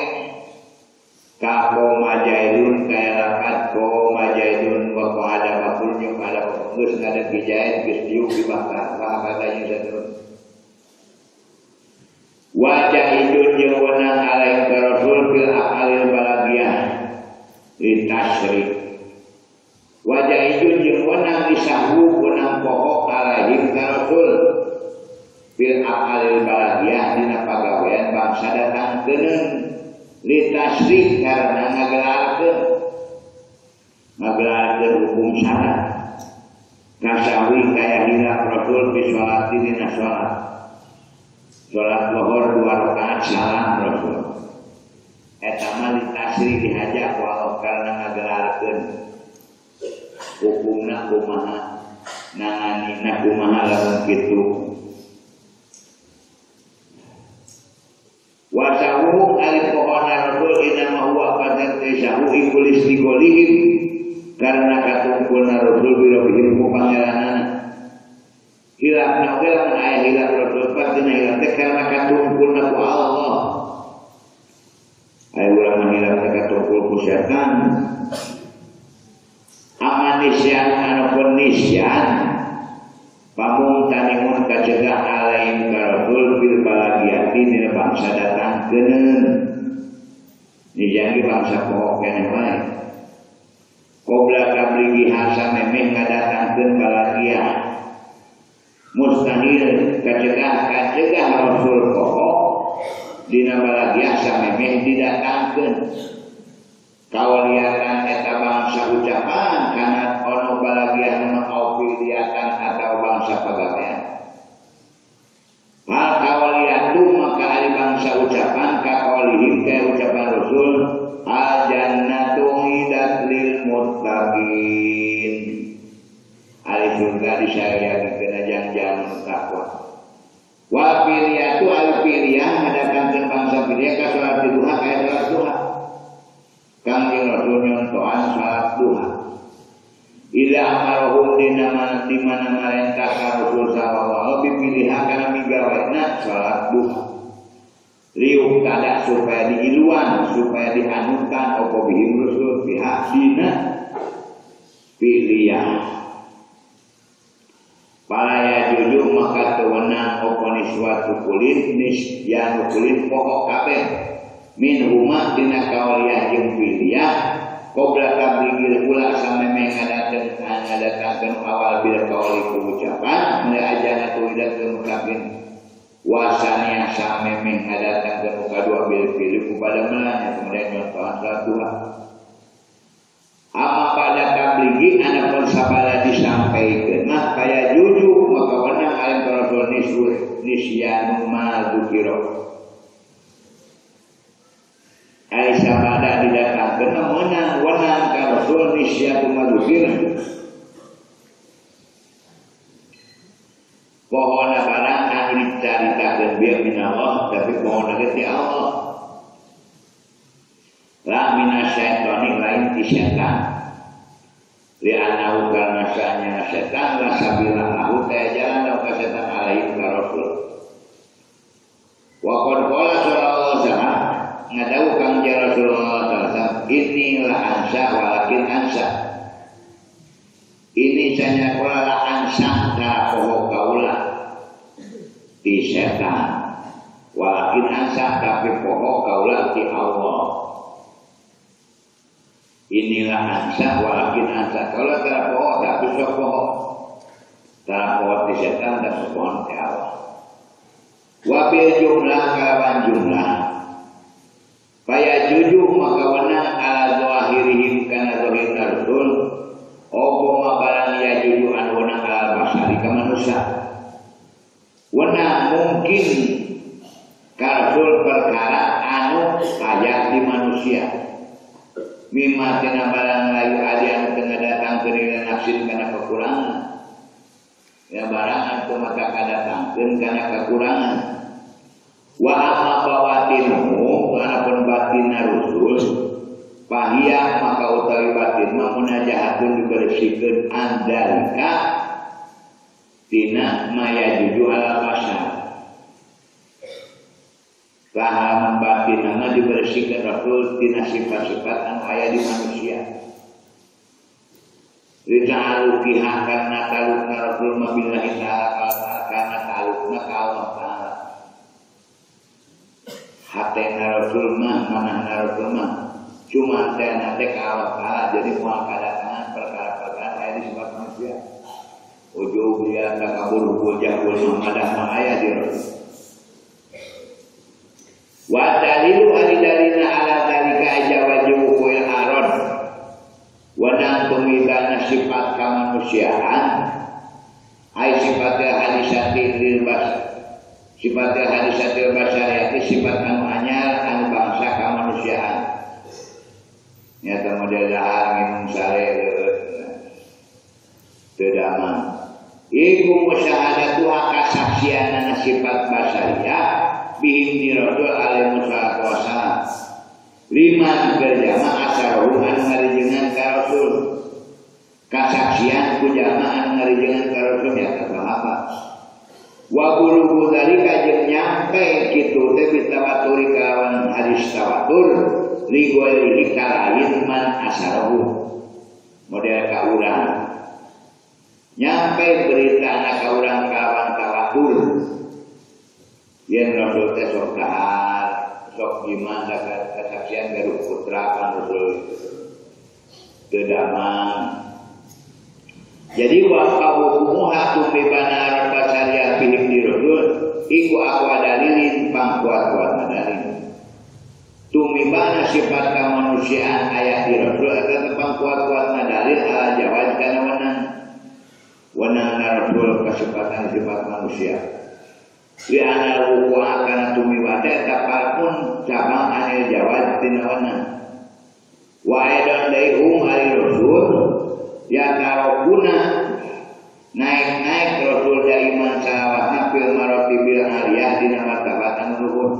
Ka komajaidun kaya lapat komajaidun wa qada bakul jeung ada geus ngadeg dijahit geus diuk dibakar wa kada jeung saterusna. Wa jahidun jeung wenang alaih ka rasul fil aqalil balagiyah litasrik. Wa jahidun jeung wenang disahwu wenang poho alaihim ka rasul fil aqalil balagiyah dina pagawean bangsa datang keuneun litasrik karena ngagelarkeun hukum syara kasawi kaya hilaf rasul fi sholati dina sholat sholat lohor 2 rakaat salam rasul eta mah litasrik dihaja ku Allah karena ngagelarkeun hukumna kumaha nanganina kumaha lamun kitu. Wa sawuhum alif pohona rasul inama huwa qadar sahu ikulis digolihim karena katungkulna rasul birobihim ku pangeranana. Hilafna oge lamun aya hilaf rasul pastina hilaf teh karena katungkulna ku Allah. Aya urang mah hilaf teh katungkul ku setan. Aman nisyan anu pun nisyan pamung tanimun kacegah alaihim ka rasul fil balagiyati dina bangsa datang keuneun. Nijanggi bangsa poho keneh wae. Qobla tablighi hasa memeh ngadatangkeun balagiyah. Mustahil kacegah ngacegah Rasul poho dina balagiah samemeh didatangkeun kawaliatan eta bangsa ucapan kana ono balagiah nu pilihan atau bangsa pagawean. Hal kawaliatu maka ari bangsa ucapan ka kaulihim ka ucapan Rasul al jannatu idat lil muttaqin. Ari surga disayangkeun jang-jang takwa. Wa piliyatu al piliyah ngadatangkeun bangsa piliyah ka salat duha ka salat duha. Kangjeng Rasul nyontohan salat duha. Ila amarohum dina di mana marentah ka Rasul sallallahu alaihi wasallam kana migawena salat duha. Liuk kada supaya diiluan, supaya dianutan apa bihim Rasul pihak dina piliyah. Palaya jujur maka tewenang apa niswatu kulit nisyan kulit pokok kabeh min huma dina kauliyah jeung piliyah qabla tabligil ula samemeh ngadatangkeun awal bil kauli ucapan mulai ajana tuidat mutakin wasania samemeh ngadatangkeun kadua bil pilih kepada melanya kemudian nyontohan salat duha. Ama pada tabligi anapun sabada disampaikan mah kaya jujur maka wenang alim rasul nisyanu ma dzukira. Ai sabada didatangkeun menang wenang ka rasul nisyanu ma dzukira. Pohona barang anu dicaritakeun bieu minallah tapi pohona ge ti Allah. La minasyaitoni lain ti setan. Li anahu karena sanya setan la sabila lahu teh jalan lahu ka setan alaihi ka rasul. Wa qad qala sallallahu alaihi wasallam ngadawuh Kangjeng Rasulullah sallallahu alaihi wasallam inni la ansa walakin ansa. Ini sanya kula la ansa ka poho kaula ti setan. Walakin ansa tapi poho kaula ti Allah. Inilah ansa walakin ansa. Kalau tara poho tapi sok poho. Tara poho di setan tapi poho di Allah. Wabil jumlah kalawan jumlah. Faya jujuh maka wenang ala zahirihim kana zahir rasul. Opo ma barang ya jujuh anu wenang ala basari ka manusia. Wenang mungkin ka rasul perkara anu aya di manusia. Mimma tina barang layu adi anu teu ngadatangkeun ila nafsin kana kekurangan. Ya barang anu maka kadatangkeun kana kekurangan. Wa amma bawatinuhu anapun batinna rusul pahia maka utawi batin mah munajahatun dibersihkeun andalika tina maya juju ala basar. Paham batin nama dibersihkan Rasul tina sifat-sifat anu aya di manusia. Lita'alukiha karena talukna Rasul mabillahi ta'ala karena talukna ka Allah ta'ala. Hatena Rasul mah, manahna Rasul mah cuma teh nate ka Allah ta'ala. Jadi moal kadatangan perkara-perkara aya di sifat manusia. Ujub liya takabur bujah wal madah mah aya di Rasul. Wa dalilu alidalina ala dalika ajawajibu kuil aron wanang tumibana sifat kemanusiaan ay sifatil hadisati lil bas sifatil hadisatil basyariati sifat anu anyar anu bangsa kemanusiaan nyata model dahar nginum sare teu damang iku musyahadatu kasaksianana sifat basyariah bihim di Rasul alaihi wassalatu wassalam liman berjamaah asaruhu anu ngarijengan ka Rasul kasaksian ku jamaah anu ngarijengan ka Rasul nyata sahabat wa bulugu dzalika jeung nyampe kitu teh bitawaturi kalawan hadis tawatur li ghairihi kalain man asaruhu model ka urang nyampe beritana ka urang kalawan tawatur yen Rasul teh sok dahar, sok gimana kesaksian gaduh putra kan Rasul teu damang. Jadi wa hukumu hakum bi banar basariah bihim di Rasul iku aqwa dalilin pangkuat-kuat dalil. Tumibana sifat kemanusiaan ayat di Rasul eta pangkuat-kuat dalil ala jawaz kana wenang. Wenang Rasul kasifatan sifat manusia. Li anal wuqu'a kana tumibana eta pun cabang anil jawaz tina wenang. Wa aidan daihum ari Rasul ya tarokuna naik-naik Rasul daiman salawatna fil maratibil aliyah dina martabat anu luhur.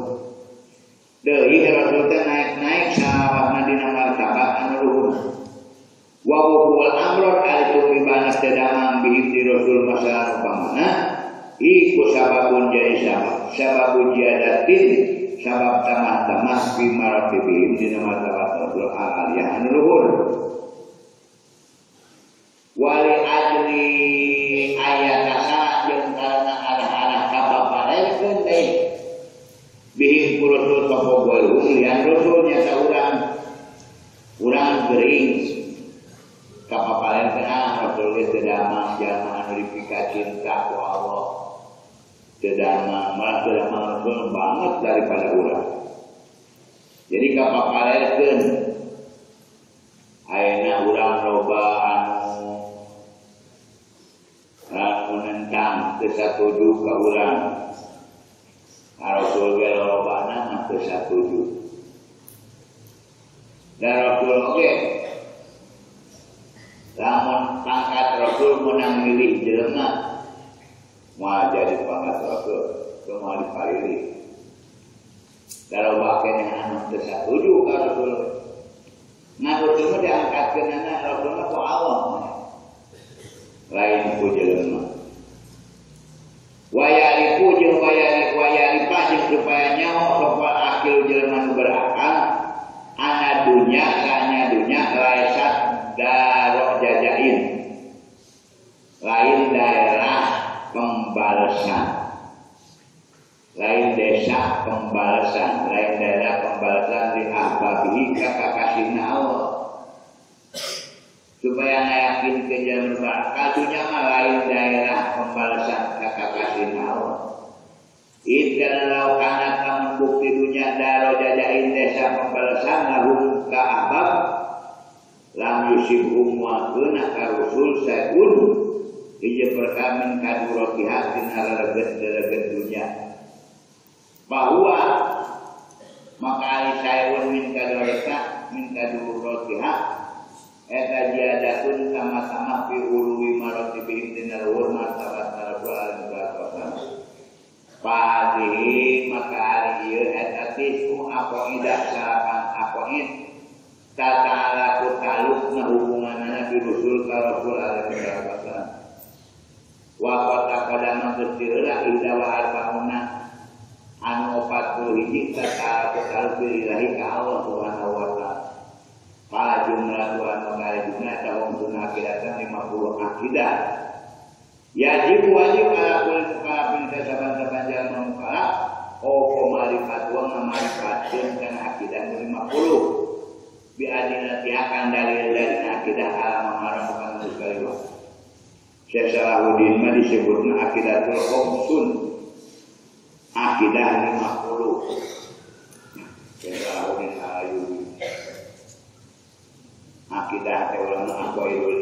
Deui Rasul teh naik-naik salawatna dina martabat anu luhur. Wa wuqul amrod ari tumibana teh damang bihim di Rasul masalah upamana iku sababun jadi sabab sababu jiadatin sabab tamah-tamah fi maratibihim dina martabat Rasul aliyah anu luhur. Wali ajli ayat asa jeung karena arah-arah kapaparekeun teh bihim ku rasul sapa goyung lian rasul nyata urang urang gering kapaparekeun ah rasul geus teu damang jalma anu dipika cinta ku Allah teu damang malah teu damang rasul banget daripada urang jadi kapaparekeun ayeuna urang loba anu nentang teu satuju ka urang Rasul ge lolobana mah teu satuju da Rasul oge lamun pangkat Rasul meunang milih jelema moal jadi pangkat Rasul teu moal dipalilih da loba keneh anu teu satuju ka Rasul nah Rasul mah diangkatkeunana Rasul mah ku Allah lain ku jelema wayariku jeung wayari wayaripa jeung supaya nyaho sapa akil jelema nu berakal ana dunya kanya dunya laisat daro jajain lain daerah pembalasan lain desa pembalasan lain daerah pembalasan di ahbabihi ka kakasihna Allah supaya ngayakin ke jalan berakal dunya mah lain daerah pembalasan kakakasih Allah. Idza law kana kamun bukti dunya daro jajain desa pembalasan lahum ka ahbab lam yusibhum wa kana ka rusul saun hiji perkamin kaduratiha dina reget-reget dunya bahwa maka ari saeun min kadurata min kaduratiha eta jiadatun sama-sama fi uluwi maratibihim dina luhur martabat Rasul alaihi wasallam. Fadihi maka ari ieu eta tisku aqaidah salapan aqaid tata'alaku talukna hubunganana bi rusul ka Rasul alaihi wasallam. Wa qad taqaddama geus diheula ihda wa arbauna anu 41 tata'alaku taluk billahi ka Allah subhanahu wa ta'ala. Pala jumlah dua mengkali jumlah tahun sunnah akidatan 50 akidah. Yajib wajib ala kulli mukallafin saban-saban jalma mukallaf opo marifat wa ngamarifatkeun kana akidah 50 bi adillati akan dalil dari akidah ala mamarang bukan sekali wa. Syekh Salahuddin mah disebutna akidatul khamsun. Akidah 50. Syekh Salahuddin Ayyubi akidah teh ulama aqaidul